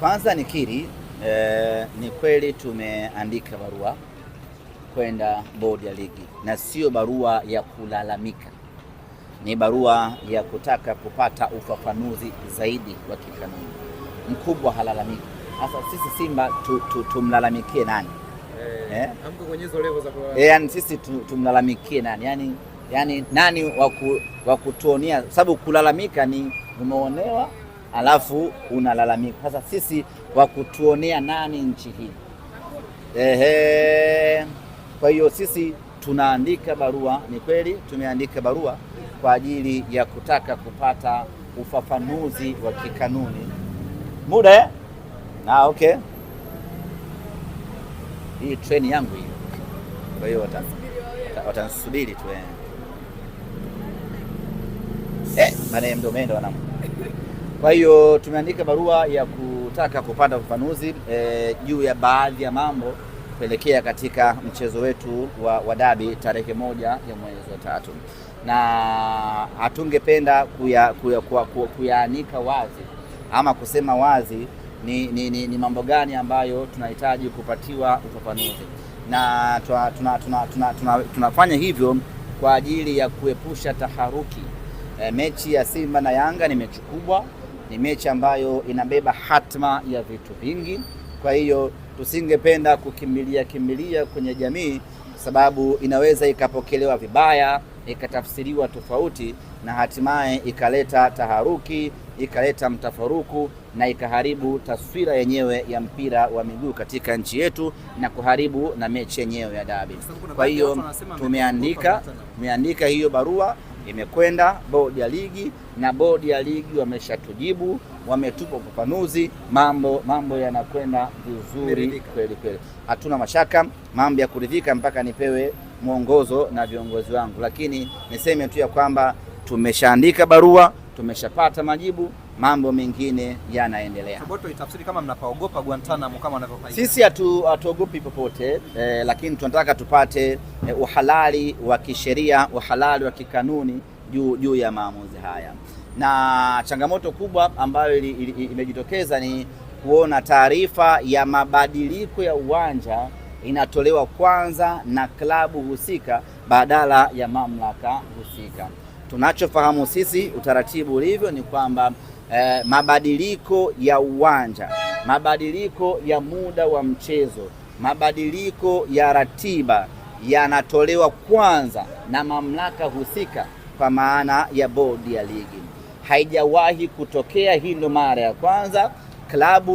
Kwanza nikiri ni kweli tumeandika barua kwenda bodi ya ligi, na sio barua ya kulalamika, ni barua ya kutaka kupata ufafanuzi zaidi wa kikanuni. Mkubwa halalamiki. Sasa sisi Simba tumlalamikie nani? Eh? Hamko kwenye hizo level za kulalamika. Yani sisi tumlalamikie nani? Yani nani wa kutuonea? Sababu kulalamika ni umeonewa alafu unalalamika. Sasa sisi wa kutuonea nani nchi hii? Ehe. Kwa hiyo sisi tunaandika barua, ni kweli tumeandika barua kwa ajili ya kutaka kupata ufafanuzi wa kikanuni. Muda eh? Ah, okay. Hii treni yangu hiyo, kwa hiyo watansubiri tu eh. Maana ndio umeenda wanangu. Kwa hiyo tumeandika barua ya kutaka kupata ufafanuzi juu ya baadhi ya mambo kuelekea katika mchezo wetu wa dabi tarehe 1 ya mwezi wa 3, na hatungependa kuyaanika wazi ama kusema wazi ni mambo gani ambayo tunahitaji kupatiwa ufafanuzi, na tunafanya hivyo kwa ajili ya kuepusha taharuki. Mechi ya Simba na Yanga ni mechi kubwa, ni mechi ambayo inabeba hatma ya vitu vingi. Kwa hiyo tusingependa kukimbilia kimbilia kwenye jamii, sababu inaweza ikapokelewa vibaya, ikatafsiriwa tofauti, na hatimaye ikaleta taharuki, ikaleta mtafaruku na ikaharibu taswira yenyewe ya mpira wa miguu katika nchi yetu na kuharibu na mechi yenyewe ya dabi. Kwa hiyo tumeandika hiyo barua, imekwenda bodi ya ligi na bodi ya ligi wameshatujibu, wametupa ufafanuzi, mambo yanakwenda vizuri kweli kweli, hatuna mashaka, mambo ya kuridhika mpaka nipewe mwongozo na viongozi wangu, lakini niseme tu ya kwamba tumeshaandika barua, tumeshapata majibu, mambo mengine yanaendelea. Boto itafsiri kama mnapaogopa Guantanamo kama wanavyofaida. Sisi hatuogopi popote lakini tunataka tupate uhalali wa kisheria, uhalali wa kikanuni juu ya maamuzi haya. Na changamoto kubwa ambayo imejitokeza ni kuona taarifa ya mabadiliko ya uwanja inatolewa kwanza na klabu husika badala ya mamlaka husika. Tunachofahamu sisi utaratibu ulivyo ni kwamba mabadiliko ya uwanja, mabadiliko ya muda wa mchezo, mabadiliko ya ratiba yanatolewa kwanza na mamlaka husika, kwa maana ya bodi ya ligi. Haijawahi kutokea, hii ndo mara ya kwanza klabu